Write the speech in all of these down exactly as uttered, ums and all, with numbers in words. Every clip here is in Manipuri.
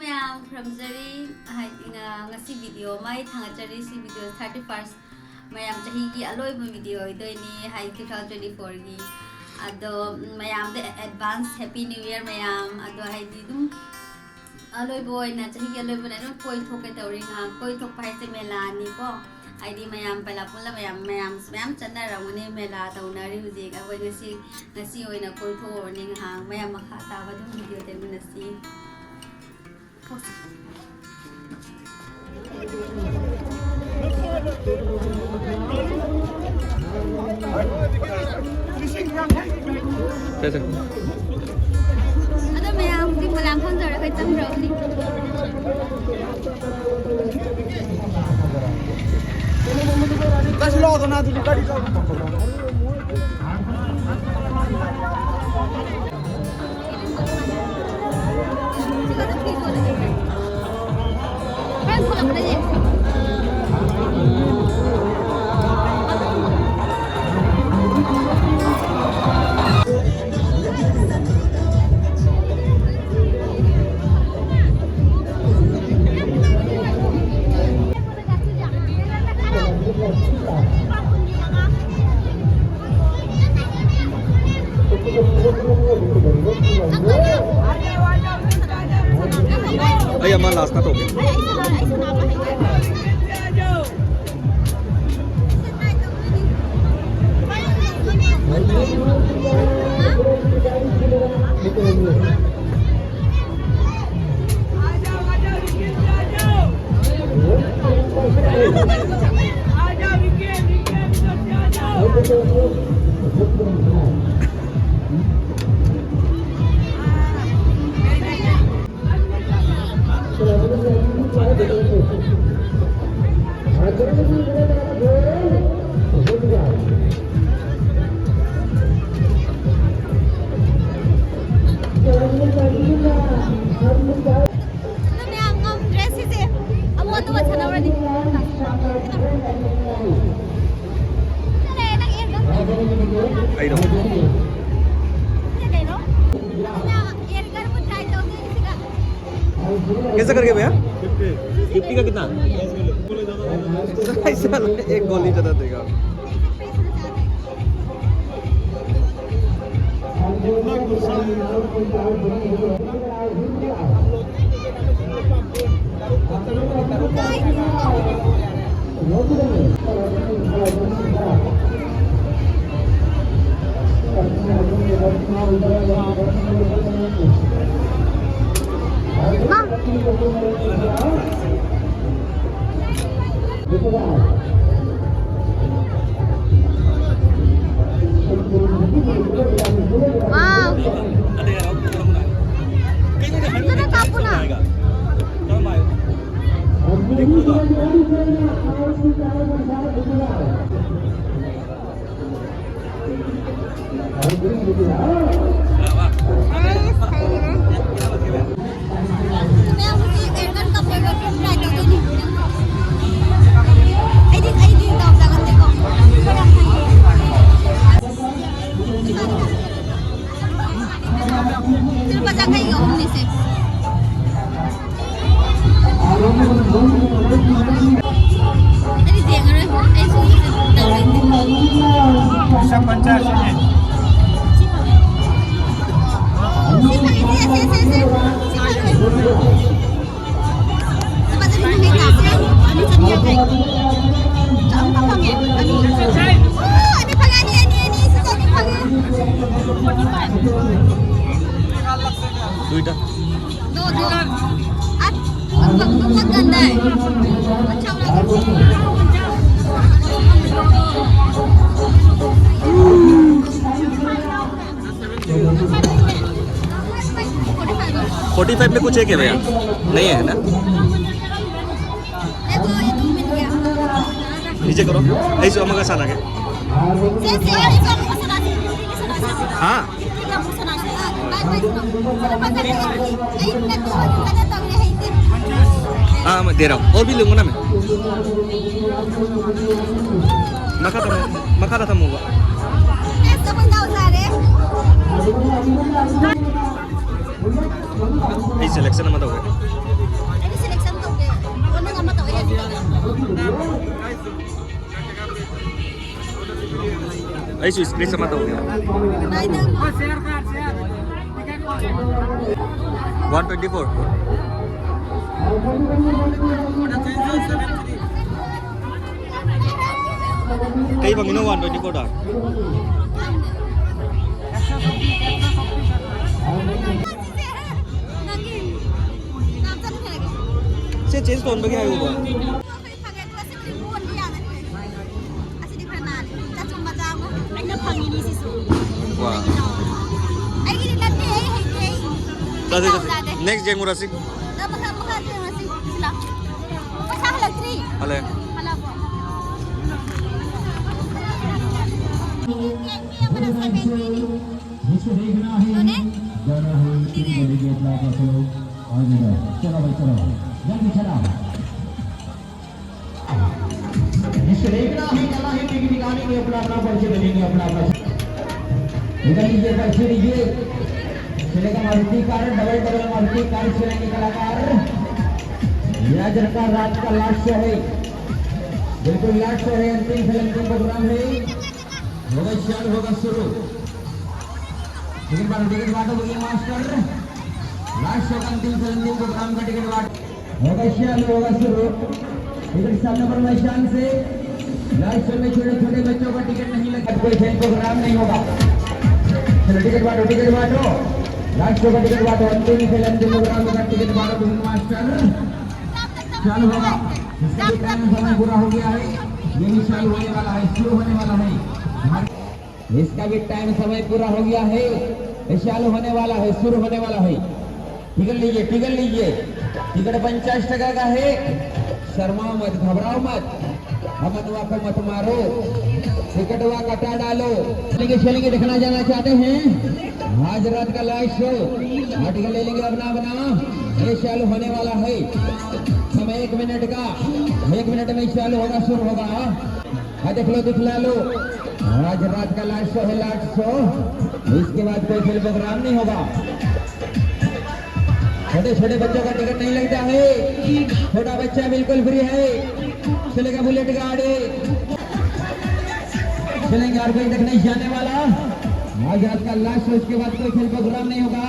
ꯃꯌꯥꯝ ꯈꯨꯔꯨꯝꯖꯔꯤ꯫ ꯍꯥꯏꯗꯤ, ꯉ-, ꯉꯁꯤ video ꯑꯃ ꯑꯩ ꯊꯥꯡꯒꯠꯆꯔꯤ꯫ ꯁꯤ video thirty first, ꯃꯌꯥꯝ ꯆꯍꯤꯒꯤ ꯑꯂꯣꯏꯕ video ꯑꯣꯏꯗꯣꯏꯅꯤ, ꯍꯥꯏꯗꯤ, two thousand twenty four ꯒꯤ꯫ ꯑꯗꯣ, ꯎꯝ, ꯃꯌꯥꯝꯗ advance Happy New Year ꯃꯌꯥꯝ꯫ ꯑꯗꯣ, ꯍꯥꯏꯗꯤ, ꯑꯗꯨꯝ ꯑꯂꯣꯏꯕ ꯑꯣꯏꯅ, ꯆꯍꯤꯒꯤ ꯑꯂꯣꯏꯕ ꯑꯣꯏꯅ ꯑꯗꯨꯝ ꯀꯣꯏꯊꯣꯛꯀꯦ ꯇꯧꯔꯤ ꯉꯥꯏꯍꯥꯛ꯫ ꯀꯣꯏꯊꯣꯛꯄ ꯍꯥꯏꯁꯦ ꯃꯦꯂꯥꯅꯤꯀꯣ꯫ ꯍꯥꯏꯗꯤ, ꯃꯌꯥꯝ ꯄꯂꯥ ꯄꯨꯜꯂ ꯃꯌꯥꯝ, ꯃꯌꯥꯝ ꯃꯌꯥꯝ ꯆꯠꯅꯔꯝꯒꯅꯤ, ꯃꯦꯂꯥ ꯇꯧꯅꯔꯤ ꯍꯧꯖꯤꯛ꯫ ꯑꯩꯈꯣꯏ ꯉꯁꯤ, ꯉꯁꯤ ꯑꯣꯏꯅ ꯀꯣꯏꯊꯣꯛꯎꯔꯅꯤ ꯉꯥꯏꯍꯥꯛ꯫ ꯃꯌꯥꯝ ꯃꯈꯥ ꯇꯥꯕ ꯑꯗꯨꯝ video ꯌꯦꯡꯃꯤꯟꯅꯁꯤ꯫ ꯁꯦ, ꯁꯦ꯫ ꯑꯗꯣ ꯃꯌꯥꯝ ꯍꯧꯖꯤꯛ ꯃꯣꯏꯔꯥꯡ ꯐꯝꯗꯧꯔꯦ, ꯑꯩꯈꯣꯏ ꯆꯪꯈ꯭ꯔꯕꯅꯤ꯫ ꯆꯠꯁꯤ ꯂꯥꯛꯑꯣꯗꯅ ꯑꯗꯨꯗꯤ ꯒꯥꯔꯤ ꯆꯠꯂꯣ꯫ ꯑꯩ ꯑꯃ last ꯇꯧꯒꯦ꯫ ꯑꯗꯨ ꯃꯌꯥꯝ ꯉꯝꯗ꯭ꯔꯦ ꯁꯤꯁꯦ꯫ ꯑꯃꯨꯛ ꯑꯇꯣꯞꯄ ꯁꯥꯟꯅꯧꯔꯅꯤ꯫ ꯅꯪ ꯑꯦꯔꯒ ꯑꯩꯔꯣ? ꯅꯪ ꯀꯩꯅꯣ? ꯅꯪ ꯑꯦꯔꯒ ꯑꯃꯨꯛ try ꯇꯧꯗꯣꯏꯅꯤ ꯁꯤꯒ꯫ कैसे करके भैया? फिफ्टी का कितना? एक गोली ज़्यादा देगा। Wow. Ito na, tapo na. Sino pa sa kayo? Uminisip. Ay, pagka siya niya. দুইটা। At ang pag-, ang paganda eh. At saka wala kasi. Forty five में कुछ है क्या भैया? नहीं है ना? देखो, ये दो मिल गया। नीचे करो। ऐसे हम अगर साला के। हाँ। हाँ, मैं दे रहा हूँ। और भी लूँगा ना मैं। Makata mo, makata mo ba? ꯑꯩ ꯁꯦꯂꯦꯛꯁꯟ ꯑꯃ ꯇꯧꯒꯦ꯫ ꯑꯩꯗꯤ ꯁꯦꯂꯦꯛꯁꯟ ꯇꯧꯒꯦ꯫ ꯑꯣ, ꯅꯪ ꯑꯃ ꯇꯧꯋꯦ ꯍꯥꯏꯗꯤ꯫ ꯑꯩꯁꯨ ꯁ꯭ꯀ꯭ꯔꯤꯁ ꯑꯃ ꯇꯧꯒꯦ꯫ ꯅꯥꯏꯗꯪ꯫ One twenty four꯫ ꯀꯩ ꯐꯪꯉꯤꯅꯣ one twenty four ꯗ? ꯁꯦ, ꯆꯦꯟꯖ ꯇꯧꯍꯟꯕꯒꯤ ꯍꯥꯏꯌꯨꯕ꯫ ꯑꯁꯤꯗꯤ ꯈꯔ ꯅꯥꯜꯂꯦ꯫ ꯆꯥꯆꯨꯝ ꯃꯆꯥ ꯑꯃ꯫ ꯑꯩꯅ ꯐꯪꯉꯤꯅꯤ ꯁꯤꯁꯨ꯫ ꯋꯥ꯫ ꯑꯩꯒꯤꯗꯤ ꯅꯠꯇꯦ, ꯑꯩ ꯍꯩꯇꯦ, ꯑꯩ꯫ ꯆꯥꯁꯦ, ꯆꯥꯁꯦ꯫ ꯆꯥꯎꯖꯥꯗꯦ꯫ Next ꯌꯦꯡꯉꯨꯔꯁꯤ꯫ ꯅꯪ ꯃꯈꯥ, ꯃꯈꯥ ꯌꯦꯡꯉꯨꯔꯁꯤ꯫ ꯁꯤ ꯂꯥꯎ꯫ ꯄꯩꯁꯥ ꯍꯜꯂꯛꯇ꯭ꯔꯤ꯫ ꯍꯜꯂꯦ꯫ ꯍꯜꯂꯛꯄ꯭ꯔꯣ? ꯃꯤ, ꯃꯤ, ꯃꯤ ꯑꯃꯅ seventy ꯅꯤ꯫ जिसको देखना है, ꯇꯣꯅꯦ? जाना है, ꯁꯤꯒꯤ ꯂꯩꯒꯦ, अपना अपना चलो, आ जाओ। चलो भाई, चलो। जल्दी चला। जिसको देखना है, जाना है, टिकट निकालेंगे, अपना अपना पर्चे बनेंगे, अपना अपना। निकाल लीजिए, पर्चे लीजिए। चलेगा Maruti car, double double Maruti car चलेंगे कलाकार। ये आज का रात का लास्ट शो है, बिल्कुल लास्ट शो है, अंतिम फिल्म, अंतिम प्रोग्राम है। होगा स्टार्ट, होगा शुरू। टिकट बांटो, टिकट बांटो, बुकिंग मास्टर। लास्ट शो का अंतिम से अंतिम प्रोग्राम का टिकट बांटो। होगा स्टार्ट, होगा शुरू। टिकट सामने पर मैं शान से। लास्ट शो में छोटे छोटे बच्चों का टिकट नहीं लगा, कोई खेल प्रोग्राम नहीं होगा। चलो टिकट बांटो, टिकट बांटो। लास्ट शो का टिकट बांटो, अंतिम से अंतिम प्रोग्राम का टिकट बांटो, बुकिंग मास्टर। चालू होगा। इसका भी टाइम समय पूरा हो गया है, ये भी चालू होने वाला है, शुरू होने वाला है। इसका भी टाइम समय पूरा हो गया है, ये चालू होने वाला है, शुरू होने वाला है। टिकट लीजिए, टिकट लीजिए, टिकट पचास टका का है, शर्माओ मत, घबराओ मत, हम दुआ को मत मारो, टिकटवा कटा डालो। चलेंगे, चलेंगे, देखना जाना चाहते हैं आज रात का लास्ट शो। हाँ, टिकट ले लेंगे अपना, अपना। ये चालू होने वाला है, समय एक मिनट का, एक मिनट में चालू होगा, शुरू होगा। हाँ, देख लो, दिखला लो, आज रात का लास्ट शो है, लास्ट शो। इसके बाद कोई फिल्म प्रोग्राम नहीं होगा। छोटे छोटे बच्चों का टिकट नहीं लगता है। छोटा बच्चा बिल्कुल फ्री है। चलेगा बुलेट गाड़ी। चलेंगे, और कोई तक नहीं जाने वाला। आज रात का लास्ट शो, इसके बाद कोई खेल प्रोग्राम नहीं होगा।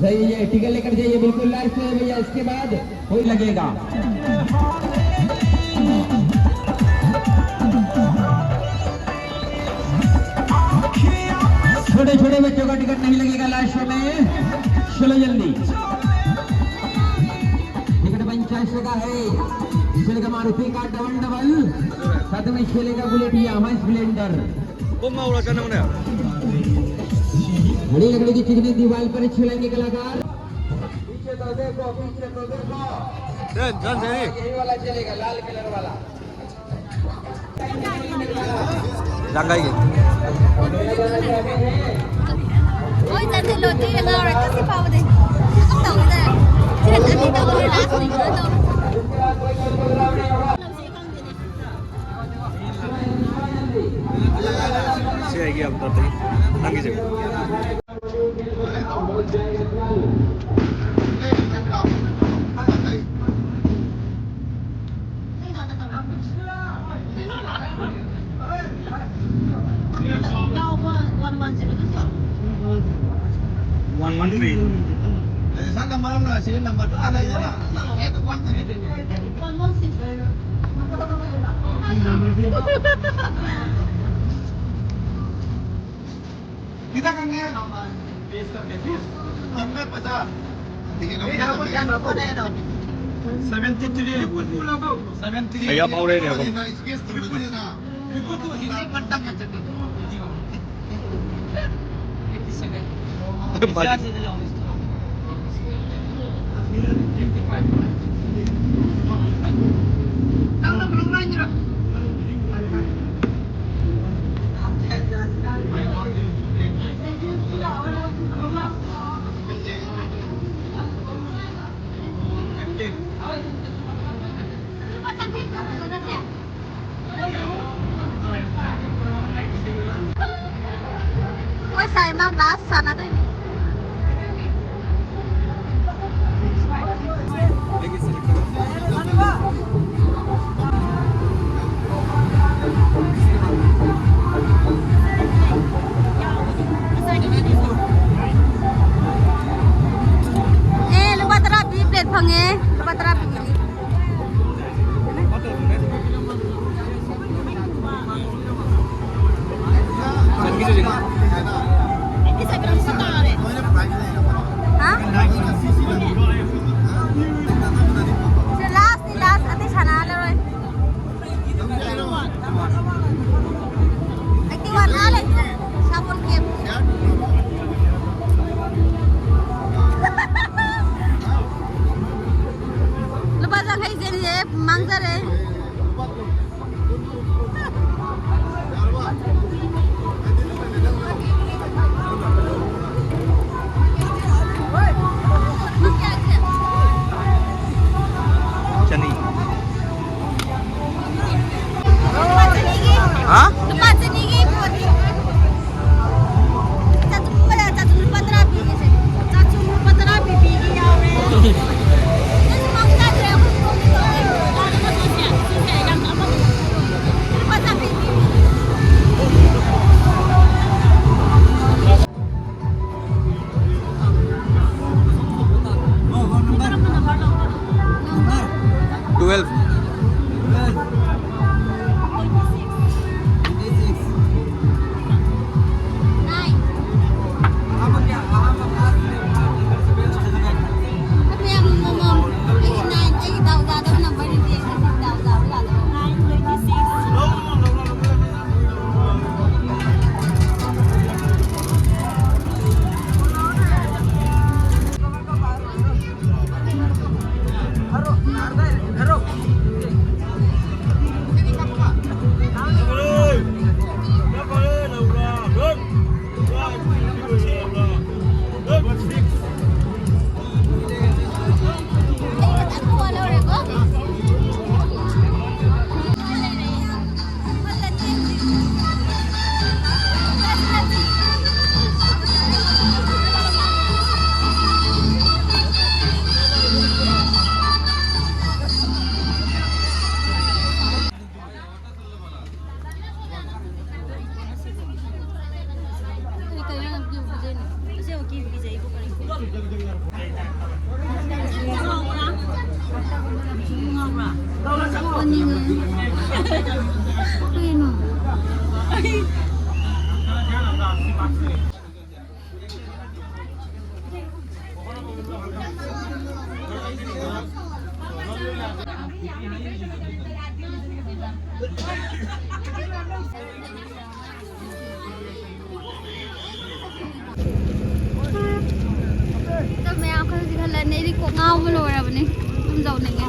जाइए, टिकट लेकर जाइए, बिल्कुल लास्ट शो है भैया, इसके बाद कोई लगेगा। छोटे छोटे बच्चों का टिकट नहीं लगेगा लास्ट शो में। चलो जल्दी। टिकट पंचायत का है। इसमें का मारुति का डबल डबल, साथ में खेलेगा bullet Yamaha Splendor. Bomba udah sana mana? बड़ी लकड़ी की चिकनी दीवार पर छिड़ेंगे कलाकार। पीछे तो देखो, पीछे तो देखो। यही वाला चलेगा, लाल कलर वाला। Janggai gitu. Oy, tadi lo, di lo, kasi pa ulit. Ang tawag na. Sila tadi daw, last week, ano? Sige, sige, ang tatay. Ang gising. One one three. Saan ka marunong na? Sino number two? Ah, na, yan na. One one six. Kita kan ngayon, ang mga face to face. Ang may pa sa, tingin ako, seventy-three. Seventy-three. Kaya pa ulit ako. Hindi man tama sa. Uy, sayang na, last sana to eh. ꯐꯪꯉꯦ, ꯂꯨꯄꯥ ꯇꯔꯥ ꯄꯤꯕꯤꯅꯤ꯫ ꯍꯥ? ꯁꯤ ꯂꯥꯁꯅꯤ, ꯂꯥꯁ, ꯑꯇꯩ ꯁꯥꯟꯅꯍꯜꯂꯔꯣꯏ꯫ Active one, all active. Sabon game. ꯂꯨꯄꯥ ꯌꯥꯡꯈꯩ ꯆꯦꯟꯁꯦ ꯃꯥꯡꯖꯔꯦ꯫ ꯆꯅꯤ꯫ ꯍꯥ? ꯂꯨꯄꯥ ꯆꯅꯤꯒꯤ ꯄꯣꯠꯅꯤ꯫ ꯆꯥꯇ꯭ꯔꯨꯛ ꯂꯨꯄꯥ ꯇꯔꯥ ꯄꯤꯒꯦꯁꯦ꯫ ꯆꯥꯇ꯭ꯔꯨꯛ ꯂꯨꯄꯥ ꯇꯔꯥ ꯄꯤꯕꯤꯒꯦ ꯌꯥꯎꯔꯦ꯫ ꯅꯪꯁꯨ ꯃꯥꯡꯖꯗ꯭ꯔꯦ, ꯑꯩꯈꯣꯏ ꯄꯣꯠꯅꯤ ꯇꯧꯔꯦ꯫ ꯁꯤꯁꯦ ꯌꯥꯝ ꯑꯃ ꯂꯨꯄꯥ ꯆꯥꯇ꯭ꯔꯦꯠ ꯄꯤꯕꯤꯒꯦ꯫ Twelve. ꯑꯗꯣ ꯃꯌꯥꯝ, ꯑꯩꯈꯣꯏ ꯍꯧꯖꯤꯛ ꯍꯜꯂꯛꯑꯅꯤ꯫ ꯑꯩꯗꯤ ꯀꯣꯛ ꯉꯥꯎꯕ ꯂꯣꯏꯔꯕꯅꯤ꯫ ꯌꯨꯝ ꯌꯧꯅꯤꯡꯉꯦ꯫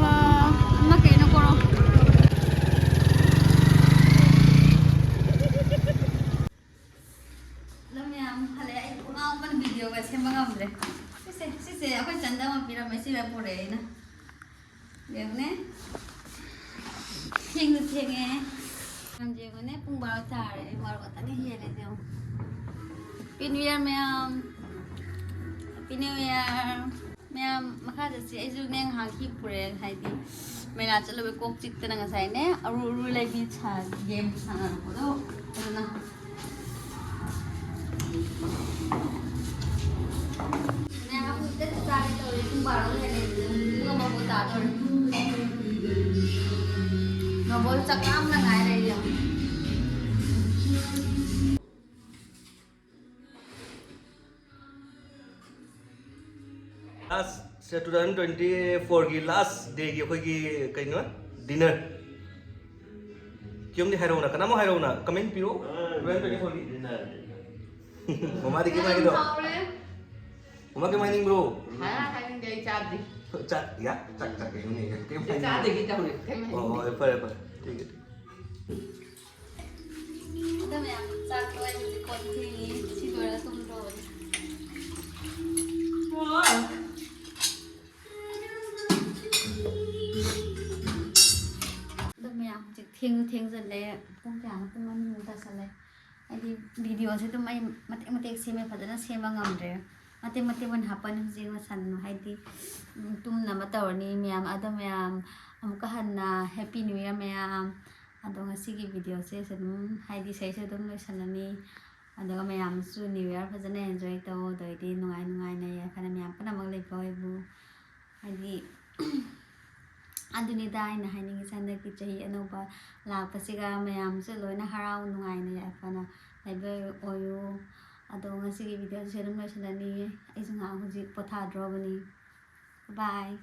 ꯑꯥ, ꯑꯃ ꯀꯩꯅꯣ ꯀꯣꯔꯣ꯫ ꯑꯗꯣ ꯃꯌꯥꯝ ꯍꯜꯂꯛꯑꯦ꯫ ꯑꯩ ꯀꯣꯛ ꯉꯥꯎꯕꯅ videoꯒ ꯁꯦꯝꯕ ꯉꯝꯗ꯭ꯔꯦ꯫ ꯁꯤꯁꯦ, ꯁꯤꯁꯦ ꯑꯩꯈꯣꯏ ꯆꯟꯗ ꯑꯃ ꯄꯤꯔꯝꯃꯦ꯫ ꯁꯤ ꯄꯨꯔꯛꯑꯦ ꯑꯩꯅ꯫ ꯌꯦꯡꯉꯨꯅꯦ꯫ ꯊꯦꯡꯁꯨ ꯊꯦꯡꯉꯦ꯫ ꯌꯥꯝ ꯌꯦꯡꯉꯨꯅꯦ, ꯄꯨꯡ ꯕꯥꯔꯣ ꯇꯥꯔꯦ꯫ ꯕꯥꯔꯣ ꯈꯛꯇꯪ ꯍꯦꯜꯂꯦ ꯌꯦꯡꯉꯨ꯫ Happy New Year ꯃꯌꯥꯝ꯫ Happy New Year꯫ ꯃꯌꯥꯝ ꯃꯈꯥ ꯆꯠꯁꯤ꯫ ꯑꯩꯁꯨꯅꯦ ꯉꯥꯏꯍꯥꯛ ꯍꯤꯞꯄꯨꯔꯦ, ꯍꯥꯏꯗꯤ ꯃꯦꯂꯥ ꯆꯠꯂꯨꯕꯩ ꯀꯣꯛ ꯆꯤꯛꯇꯅ ꯉꯁꯥꯏꯅꯦ ꯑꯔꯨ ꯑꯔꯨ ꯂꯩꯕꯤ ꯁꯥ-, game ꯁꯥꯟꯅꯔꯛꯄꯗꯣ ꯑꯗꯨꯅ꯫ ꯃꯌꯥꯝ ꯑꯩꯈꯣꯏ ꯆꯥꯛ ꯆꯥꯒꯦ ꯇꯧꯔꯦ꯫ ꯄꯨꯡ ꯕꯥꯔꯣ ꯍꯦꯜꯂꯦ꯫ ꯄꯨꯡ ꯑꯃꯕꯨ ꯇꯥꯗꯣꯔꯦ꯫ ꯅꯣꯕꯣꯜ ꯆꯥꯛ ꯂꯥꯝꯅ ꯉꯥꯏ ꯂꯩꯔꯦ ꯌꯦꯡꯉꯣ꯫ Last ꯁꯦ, two thousand twenty fourꯒꯤ last dayꯒꯤ ꯑꯩꯈꯣꯏꯒꯤ ꯀꯩꯅꯣ, dinner꯫ ꯀꯤꯌꯣꯝꯗꯤ ꯍꯥꯏꯔꯛꯎꯅ, ꯀꯅꯥꯃꯨꯛ ꯍꯥꯏꯔꯛꯎꯅ, comment ꯄꯤꯔꯛꯑꯣ꯫ Two thousand twenty fourꯒꯤ꯫ ꯃꯃꯥꯗꯤ ꯀꯩꯝ ꯍꯥꯏꯒꯦ ꯇꯧ-, ꯍꯥꯎꯔꯦ꯫ ꯃꯃꯥ ꯀꯩꯝ ꯍꯥꯏꯅꯤꯡꯕ꯭ꯔꯣ? ꯍꯥꯏ-, ꯍꯥꯏꯅꯤꯡꯗꯦ, ꯑꯩ ꯆꯥꯗ꯭ꯔꯤ꯫ ꯆꯥ-, ꯌꯥ, ꯆꯥꯛ, ꯆꯥꯛ ꯀꯩꯅꯣꯅꯦ, ꯀꯩꯝ ꯑꯩ ꯍꯥꯏꯅꯤꯡꯗꯦ꯫ ꯆꯥꯗꯒꯤ ꯇꯧꯔꯦ, ꯀꯩꯝ ꯑꯣ, ꯍꯥꯏꯅꯤꯡꯗꯦ꯫ ꯍꯣꯏ, ꯐꯔꯦ, ꯐꯔꯦ꯫ ꯊꯦꯡꯉꯦ, ꯊꯦꯡꯉꯦ꯫ ꯑꯗꯣ ꯃꯌꯥꯝ, ꯆꯥꯛ ꯇꯣꯛꯑꯦ, ꯍꯧꯖꯤꯛ ꯀꯣꯟ ꯐꯦꯡꯉꯤ꯫ ꯁꯤ ꯂꯣꯏꯔꯒ ꯇꯨꯝꯗ꯭ꯔꯣꯕꯅꯤ꯫ ꯑꯗꯣ ꯃꯌꯥꯝ, ꯍꯧꯖꯤꯛ ꯊꯦꯡꯁꯨ ꯊꯦꯡꯖꯜꯂꯦ꯫ ꯄꯨꯡ ꯀꯌꯥꯅꯣ? ꯄꯨꯡ ꯑꯅꯤꯃꯨꯛ ꯇꯥꯁꯜꯂꯦ꯫ ꯍꯥꯏꯗꯤ videoꯁꯦ ꯑꯗꯨꯝ ꯑꯩ ꯃꯇꯦꯛ ꯃꯇꯦꯛ ꯁꯦꯝꯃꯦ, ꯐꯖꯅ ꯁꯦꯝꯕ ꯉꯝꯗ꯭ꯔꯦ꯫ ꯃꯇꯦꯛ ꯃꯇꯦꯛ ꯑꯣꯏꯅ ꯍꯥꯞꯄꯅꯤ ꯍꯧꯖꯤꯛ ꯉꯁꯟ-, ꯍꯥꯏꯗꯤ, ꯎꯝ, ꯇꯨꯝꯅꯕ ꯇꯧꯔꯅꯤ ꯃꯌꯥꯝ꯫ ꯑꯗꯣ ꯃꯌꯥꯝ, ꯑꯃꯨꯛꯀ ꯍꯟꯅ Happy New Year ꯃꯌꯥꯝ꯫ ꯑꯗꯣ ꯉꯁꯤꯒꯤ videoꯁꯦ ꯑꯗꯨꯝ, ꯍꯥꯏꯗꯤ, ꯁꯤꯗꯩꯁꯤꯗ ꯑꯗꯨꯝ ꯂꯣꯏꯁꯜꯂꯅꯤ꯫ ꯑꯗꯨꯒ ꯃꯌꯥꯝꯁꯨ New Year ꯐꯖꯅ enjoy ꯇꯧ꯫ ꯑꯗꯩꯗꯤ ꯅꯨꯡꯉꯥꯏ ꯅꯨꯡꯉꯥꯏꯅ ꯌꯥꯏꯐꯅ ꯃꯌꯥꯝ ꯄꯨꯝꯅꯃꯛ ꯂꯩꯕ ꯑꯣꯏꯕꯨ, ꯍꯥꯏꯗꯤ, ꯑꯗꯨꯅꯤꯗ ꯑꯩꯅ ꯍꯥꯏꯅꯤꯡꯉꯤꯁꯦ꯫ ꯍꯟꯗꯛꯀꯤ ꯆꯍꯤ ꯑꯅꯧꯕ ꯂꯥꯛꯄꯁꯤꯒ ꯃꯌꯥꯝꯁꯨ ꯂꯣꯏꯅ ꯍꯔꯥꯎ ꯅꯨꯡꯉꯥꯏꯅ ꯌꯥꯏꯐꯅ ꯂꯩꯕ ꯑꯣꯏꯌꯨ꯫ ꯑꯗꯣ ꯉꯁꯤꯒꯤ videoꯁꯦ ꯑꯗꯨꯝ ꯂꯣꯏꯁꯤꯜꯂꯅꯤ꯫ ꯑꯩꯁꯨ ꯉꯥꯏꯍꯥꯛ ꯍꯧꯖꯤꯛ ꯄꯣꯊꯥꯗ꯭ꯔꯣꯕꯅꯤ꯫ Bye꯫